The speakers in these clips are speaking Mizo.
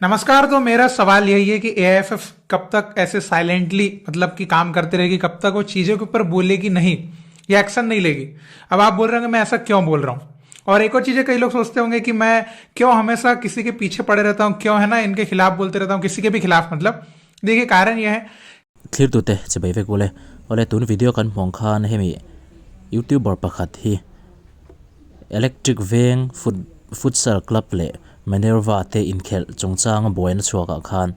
नमस्कार। तो मेरा सवाल यही है कि एआईएफएफ कब तक ऐसे साइलेंटली मतलब कि काम करते रहेगी, कब तक वो चीजों के ऊपर बोलेगी नहीं या एक्शन नहीं लेगी। अब आप बोल रहे होंगे मैं ऐसा क्यों बोल रहा हूँ। और एक और चीज है, कई लोग सोचते होंगे कि मैं क्यों हमेशा किसी के पीछे पड़े रहता हूँ, क्यों है ना इनके खिलाफ बोलते रहता हूँ, किसी के भी खिलाफ मतलब। देखिए कारण यह है Thlirtute chibai vek ule. Awle tun video kan hmuh ang khan hemi youtuber pakhat hi Electric Veng foot futsal club leh Minerva te inkhelh chungchanga buaina chhuakah khan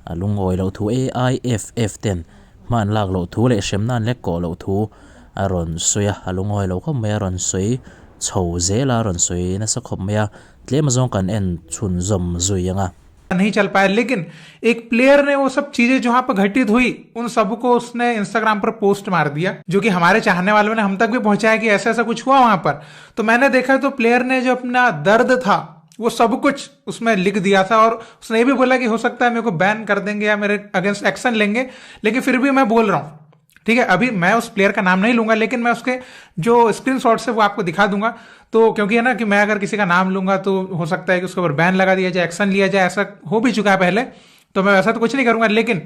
a lungawi loh thu AIFF ten hma an lak loh thu leh hremna an lek kawh loh thu a rawn sawi a, a lungawi lo khawp mai a rawn sawi chho zel a, a rawn sawi nasa khawp mai a, tlem azawng kan en chhunzawm zui ang a. नहीं चल पाया, लेकिन एक player ने वो सब चीजें जो वहां पर घटित हुई उन सबको उसने इंस्टाग्राम पर पोस्ट मार दिया, जो कि हमारे चाहने वालों ने हम तक भी पहुंचाया कि ऐसा ऐसा कुछ हुआ वहां पर। तो मैंने देखा तो प्लेयर ने जो अपना दर्द था वो सब कुछ उसमें लिख दिया था और उसने ये भी बोला कि हो सकता है मेरे को बैन कर देंगे या मेरे अगेंस्ट एक्शन लेंगे, लेकिन फिर भी मैं बोल रहा हूं, ठीक है। अभी मैं उस प्लेयर का नाम नहीं लूंगा, लेकिन मैं उसके जो स्क्रीनशॉट्स है वो आपको दिखा दूंगा। तो क्योंकि है ना कि मैं अगर किसी का नाम लूंगा तो हो सकता है कि उसके ऊपर बैन लगा दिया जाए, एक्शन लिया जाए, ऐसा हो भी चुका है पहले, तो मैं वैसा तो कुछ नहीं करूंगा। लेकिन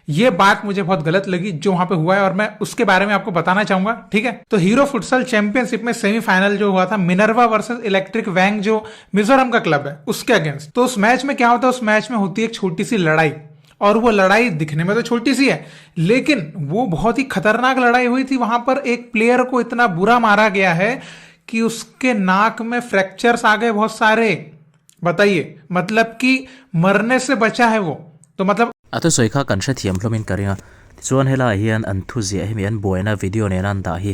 ये बात मुझे बहुत गलत लगी जो वहां पे हुआ है और मैं उसके बारे में आपको बताना चाहूंगा, ठीक है। तो hero futsal championship में सेमीफाइनल जो हुआ था Minerva versus electric वैंग, जो मिजोरम का क्लब है, उसके अगेंस्ट। तो उस मैच में क्या होता है, उस मैच में होती है एक छोटी सी लड़ाई, और वो लड़ाई दिखने में तो छोटी सी है लेकिन वो बहुत ही खतरनाक लड़ाई हुई थी। वहां पर एक प्लेयर को इतना बुरा मारा गया है कि उसके नाक में फ्रैक्चर्स आ गए बहुत सारे। बताइए, मतलब कि मरने से बचा है वो। तो मतलब A thusawi kha kan hrethiam hlawmin ka ring a, tichuan helaiah hian an thu ziah hemi an buaina video nena an dah hi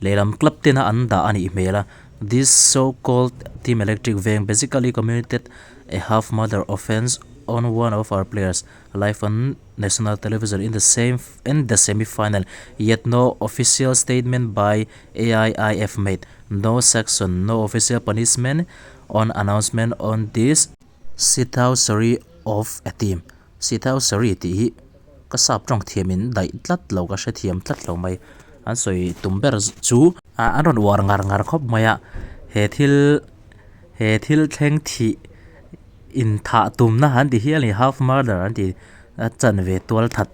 lehlam club tena an dah a nih hmel a, this so called team electric veng basically committed a half murder offence on one of our players live on national television in the same in the semi final yet no official statement by AIIF made no sanction no official punishment on announcement on this Sithousery of a team Sithousery tih hi ka sap tawng thiamin daih tlat lo ka hrethiam tlat lo mai an sawi tum ber chu an rawn uar ngar ngar khawp mai a he thil he thil thleng thih inthah tumna an ti hial a ni half murder an ti a chanve tual that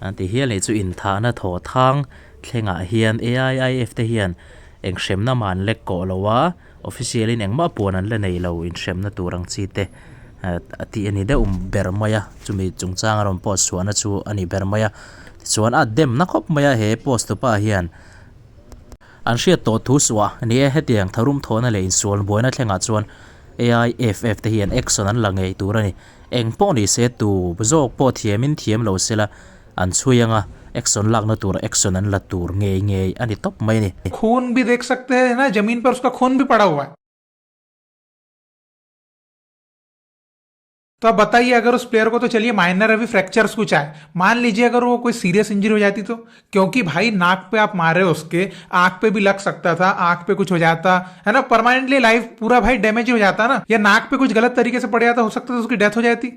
an ti hial a ni chu inthahna thaw thang thlengah hian AIIF te hian eng hremna mah an lek kawh lo a. Official in engmah puan an la nei lo inhremna tur ang chi te a tih a ni deuh ber mai a, chumi chungchang a rawn post chhuahna chu a ni ber mai a, tichuan a demna khawp mai a he post tupa hian an hriat tawh thu suah ni e, hetiang tharum thawhna leh insual buaina thlengah chuan AIFF te hian action an la ngei tur a ni, eng pawh ni se tu zawk pawh thiamin thiam lo sela an chhui anga action lakna tur action an la tur ngei ngei a ni tawp mai a ni. खून भी देख सकते हैं ना, जमीन पर उसका खून भी पड़ा हुआ है। तो अब बताइए अगर उस प्लेयर को तो चलिए माइनर अभी फ्रैक्चर्स कुछ आए, मान लीजिए अगर वो कोई सीरियस इंजरी हो जाती तो, क्योंकि भाई नाक पे आप मारे उसके, आंख पे भी लग सकता था, आंख पे कुछ हो जाता है ना, परमानेंटली लाइफ पूरा भाई डैमेज हो जाता ना, या नाक पे कुछ गलत तरीके से पड़ जाता, हो सकता था उसकी डेथ हो जाती।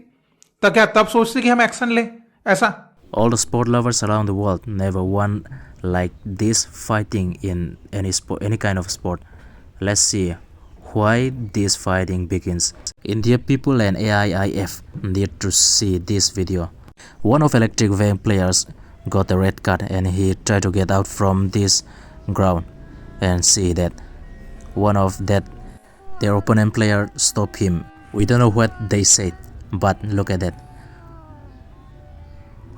तो क्या तब सोचते कि हम एक्शन ले ऐसा? All the sport lovers around the world never won like this fighting in any sport any kind of sport let's see why this fighting begins India people and AIIF need to see this video one of electric veng players got a red card and he try to get out from this ground and see that one of that their opponent player stop him we don't know what they said but look at that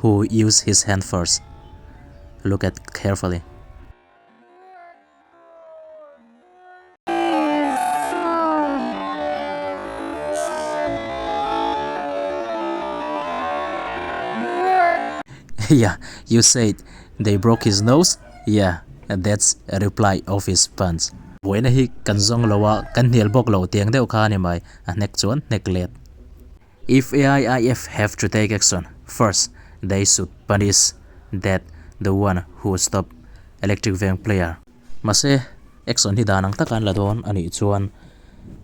who use his hand first look at carefully. Yeah, you said they broke his nose? Yeah, that's a reply of his fans. Buaina hi kan zawng lo a, kan hnial bawk lo tiang deuh kha a ni mai, a hnek chuan hnek let. If AIIF have to take action, first they should punish that the one who stop Electric Veng player. Mahse, action hi dan ang taka an la dawn a nih chuan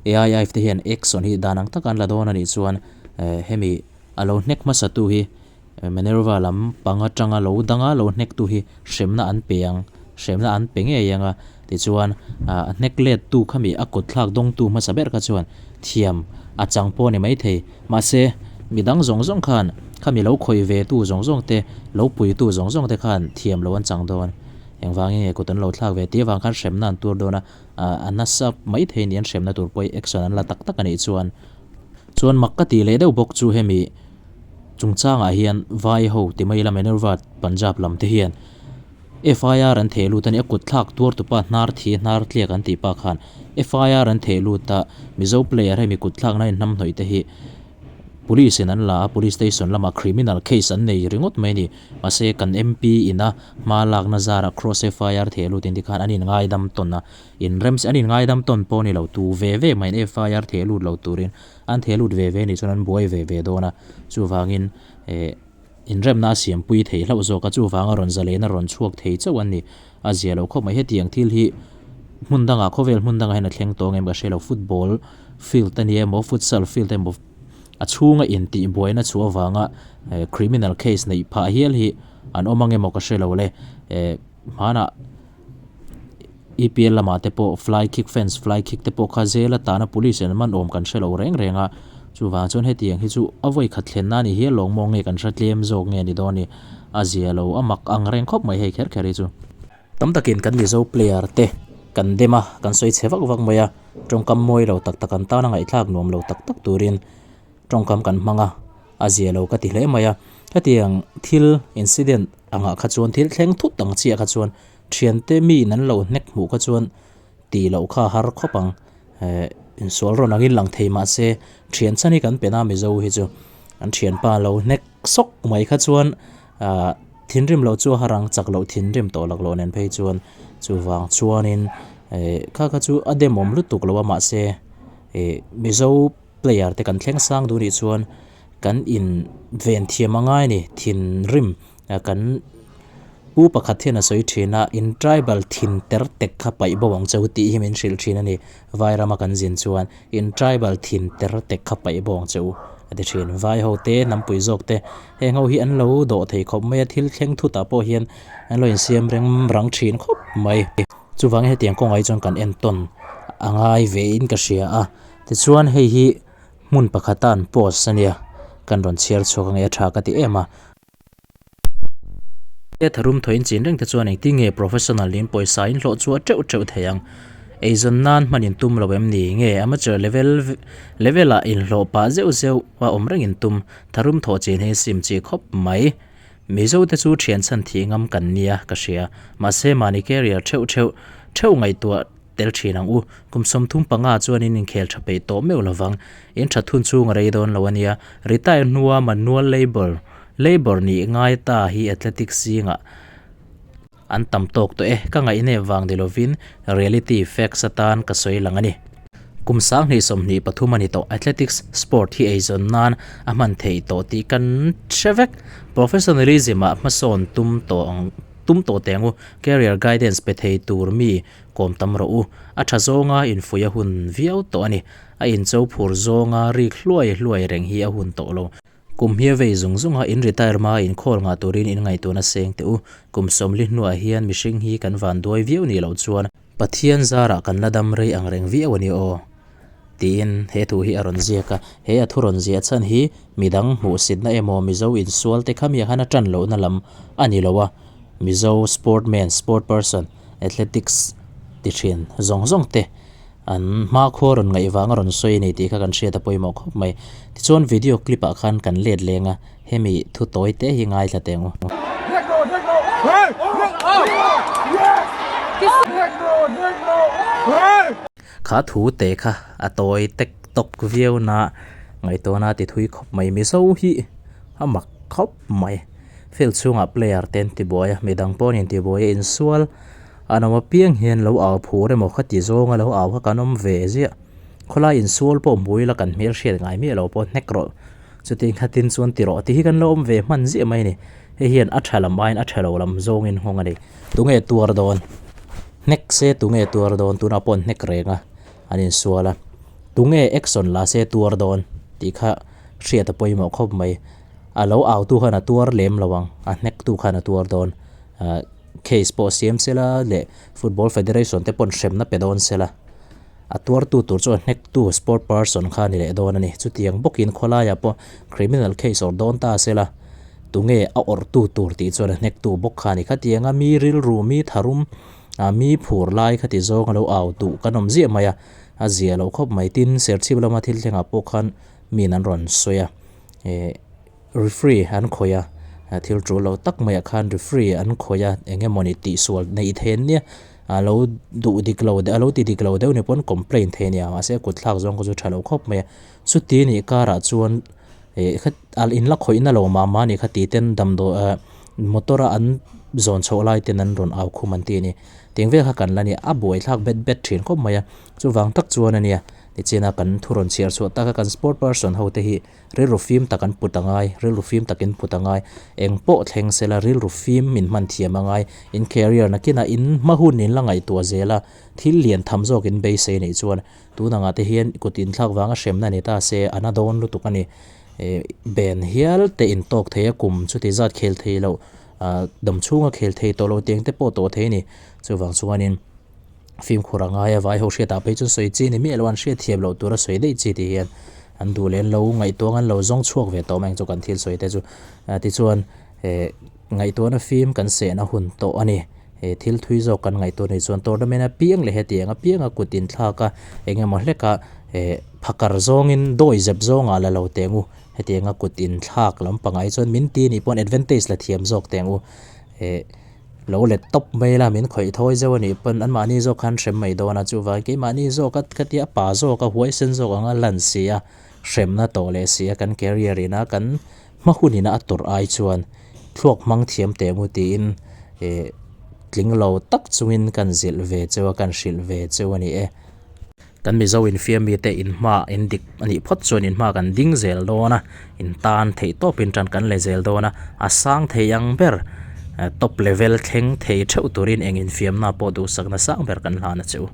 AIIF te hian action hi dan ang taka an la dawn a nih chuan hemi a lo hnek hmasa tu hi Minerva lam pang atanga lo danga lo hnek tu hi hremna an pe ang, hremna an pe ngei ang a, tichuan a hnek let tu khami a kut thlak dawng tu hmasa ber kha chuan thiam a chang pawh a ni maithei. Mahse, Midang zawng zawng khan khami lo khawih ve tu zawng zawng te, lo pui tu zawng zawng te khan thiam lo an chang dawn. Engvangin nge kut an lo thlak ve tih avang khan hremna an tur dawn a, a nasa mai thei ni an hremna tur pawh hi action an la tak tak a nih chuan. Chuan mak ka tih leh deuh bawk chu hemi chungchangah hian vai ho ti mai ila Minerva Punjab lam te hian FIR an theh lut a ni, a kut thlak tuar tupa hnar thi hnar tliak an tih pa khan FIR an theh lut a, Mizo player hemi kut thlakna inhnamhnawih te hi Police in an la a, Police station lamah criminal case an nei ringawt mai a ni. Mahse kan MP ina hma lakna zarah cross FIR theh lut in tikhan an inngaidam tawn a, inrem an inngaidam tawn pawh a ni lo, tu ve ve mahin FIR theh lut lo turin an theh lut ve ve nih chuan an buai ve ve dawn a, chuvangin eh inremna a siampui thei hlauh zawk a, chuvanga rawn zalena rawn chhuak thei chauh an ni. A zia lo khawp mai, hetiang thil hi hmun dangah khawvel hmun dangah hian a thleng tawh ang em ka hre lo, football field a ni emaw futsal field emaw a chhunga intih buaina chhuah avanga eh criminal case neih phah hial hi an awm ang emaw ka hre lo le eh hmanah EPL lamah te pawh fly kick fans fly kick te pawh kha zela tana police in an man awm kan hre lo reng reng a chuvang chuan hetiang hi chu a vawi khat thlen na a ni hial lawng maw nge kan hre tlem zawk nge ni dawn ni a zia lo a mak ang reng khawp mai hei kher kher hi chu. Tam takin kan Mizo player te kan dem a, kan sawi chhe vak vak mai a, tawngkam mawi lo tak tak an tana ngaihthlak nuam lo tak tak turin tawngkam kan hmang a, a zia lo ka ti hle mai a. Hetiang thil incident angah kha chuan thil thleng thut ang chiah kha chuan thiante miin an lo hnek hmuh kha chuan tih loh kha a har khawp ang. Eh insual rawn angin lang thei mah se thian chhan hi kan pen a Mizo hi chu an thianpa lo hnek sawk mai kha chuan ah thinrim loh chu a har ang chak loh thinrim tawh lak loh nen phei chuan chuvang chuanin eh kha kha chu a demawm lutuk lo a mahse eh Mizo player te kan thleng sang duh nih chuan kan in ven thiam a ngai a ni thinrim kan pu pakhat hian a sawi thin a in tribal thin ter tek kha paih bo ang cheu tih hi min hrilh thin a ni Vairama kan zin chuan in tribal thin ter tek kha paih bo ang cheu a ti thin vai ho te hnampui zawk te heng ho hi an lo dawh thei khawp mai a thil thleng thutah pawh hian an lo insiam reng rang thin khawp mai chuvangin hetiang kawngah hi chuan kan entawn a ngai ve in ka hria a tichuan hei hi hmun pakhata an post a nia kan rawn chhiar chhuak ang e a tha ka ti em a. He tharum thaw in chin reng te chuan engtin nge professional in pawisa in hlawh chu a teuh teuh thei ang. Eizawn nan hman in tum lo em ni? Nge amateur level level ah inhlawh pah zeuh zeuh a awm reng in tum. Tharum thaw chin hi sim chi khawp mai. Mizo te chu thian chhan thih ngam kan nia ka hria. Mahse mahni career theuh theuh theuh ngaihtuah tel thin ang u. Kum 35 chuan in inkhel tha peih tawh meuh lovang. In tha thun chhung a rei dawn lo a nia. Retire hnua manual labour labour nih ngai ta hi athletics zingah an tam tawk tawh e. Ka ngaihnep vang ni lovin reality facts atan ka sawi lang a ni. Kum 2023 a ni tawh. Athletics sport hi eizawn nan a hman theih tawh tih kan hre vek. Professionalism ah hmasawn tum tawh ang tum tawh teh ang u. Career guidance pe thei tur mi Kawm tam rawh u. A tha zawnga infuih a hun viau tawh a ni. A incho phur zawnga rik hluai hluai reng hi a hun tawh lo. Kum hia vei zung zunga in retire hma inkhawlh ngah turin in ngaihtuahna seng teh u. Kum 40 hnuah hian mihring hi kan van duai viau nih loh chuan Pathian zarah kan la dam rei ang reng viau a ni aw. Tiin he thu hi a rawn ziak a. He a thu rawn ziah chhan hi midang hmuhsitna emaw Mizo insual te kha mi a han a tan lohna lam a ni lo a. Mizo sportman, sport person, athletics ti thin zawng zawng te an hmakhua rawn ngaih vanga rawn sawi a ni tih kha kan hriat a pawimawh khawp mai. Tichuan video clip ah khan kan let leng a, hemi thu tawi te hi ngaithla teh ang u. Kha thu te kha a tawi tek tawk viau na ngaihtuahna ti thui khawp mai. Mizo hi a mak khawp mai. Field chhungah player te an ti buai a, midang pawhin in ti buai a, insual an awm apiang hian lo au phur emaw kha ti zawnga lo au kha kan awm ve ziah. Khawlai insual pawh hmu ila kan hmel hriat ngai miah lo pawh hnek rawh chuti khatin chuan ti rawh tih hi kan lo awm ve hman ziah mai a ni. Hei hian a tha lam aiin a tha lo lam zawngin nghawng a ni. Tunge tuar dawn? Hnek se tunge tuar dawn? Tunah pawh an hnek reng a, an insual a. Tunge action la se tuar dawn? Tih kha hriat a pawimawh khawp mai. A lo au tu khan a tuar lem lo ang, a hnek tu khan a tuar dawn. Case pawh siam sela leh Football Federation te pawn hremna pe dawn sela. A tuartu tur chu a hnektu sport person kha a ni leh dawn a ni. Chutiang bawkin khawlaiah pawh criminal case awrh dawn ta se la, tunge a awrhtu tur tih chuan a hnektu bawk kha a ni. Khatianga mi rilru, mi tharum, mi phur lai khati zawng a lo au duh kan awm ziah mai a, a zia loh khawp mai. Tin, Serchhip lama thil thlengah pawh khan miin an rawn sawi a, eh referee an khawih a, thil tul lo tak maiah khan referee an khawih a, eng emawni tihsual neih thei an nia, a lo duh dik lo a lo ti dik lo deuh ni pawn complaint thei a nia mahse kut thlak zawng kha chu tha lo khawp mai a, chuti nih karah chuan eh kha in la khawih na lo mah mah ni kha ti ten damdawi ah motor a an zawn chhoh lai ten an rawn au khum an ti a ni, tiang vel kha kan la nia a buai thlak bet bet thin khawp mai a, chuvang tak chuan a nia tichina kan thu rawn chhiar chhuah tak a kan sport person ho te hi Rilru fim tak an put a ngai, rilru fim takin put a ngai. Eng pawh thleng sela rilru fim min hman thiam a ngai. In career nakinah in hma hun in la ngaihtuah zel a, thil lian tham zawk in beisei neih chuan tun angah te hian kut inthlak vanga hremna ni ta se a na dawn lutuk a ni. Ben hial te in tawk thei a kum chuti zat khel thei loh dam chhunga khel thei tawh lo tiang te pawh tawh thei a ni. Chuvang chuanin fimkhur a ngai a, vai ho hriatah phei chuan sawi chi ni miah lo an hriat thiam loh tura sawi daih chi tih hian an duh leh an lo ngaihtuah ang an lo zawng chhuak ve tawh mai ang chu kan thil sawi te chu tichuan eh ngaihtuahna fim kan sehna hun tawh a ni he thil thui zawk kan ngaihtuah ni chuan tournament a piang leh hetiang a piang a kut inthlak a eng emaw hlek a eh phakar zawngin dawi zep zawngah la lo teh ang u hetiang a kut inthlak lampangah hi chuan min ti nih pawn advantage la thiam zawk teh ang u eh. Lo let tawp mai la, min khawih thawi zeuh a nih pawn anmahni zawk khan hrem mai dawn a, chuvang keimahni zawk a khatia a pa zawk a huaisen zawk anga lan si a, hremna tawh leh si a kan career ina kan hma hun ina a tawrh ai chuan thluak hmang thiam teh mu tiin eh tling lo tak chungin kan zilh ve cheu a, kan hrilh ve cheu a ni e. Kan Mizo infiam mite in hma in dik a nih phawt chuan in hma kan ding zel dawn a, in tan theih tawpin tan kan le zel dawn a, a sang thei ang ber top level thleng thei theuh turin eng infiamna pawh duhsakna sang ber kan hlan a che u.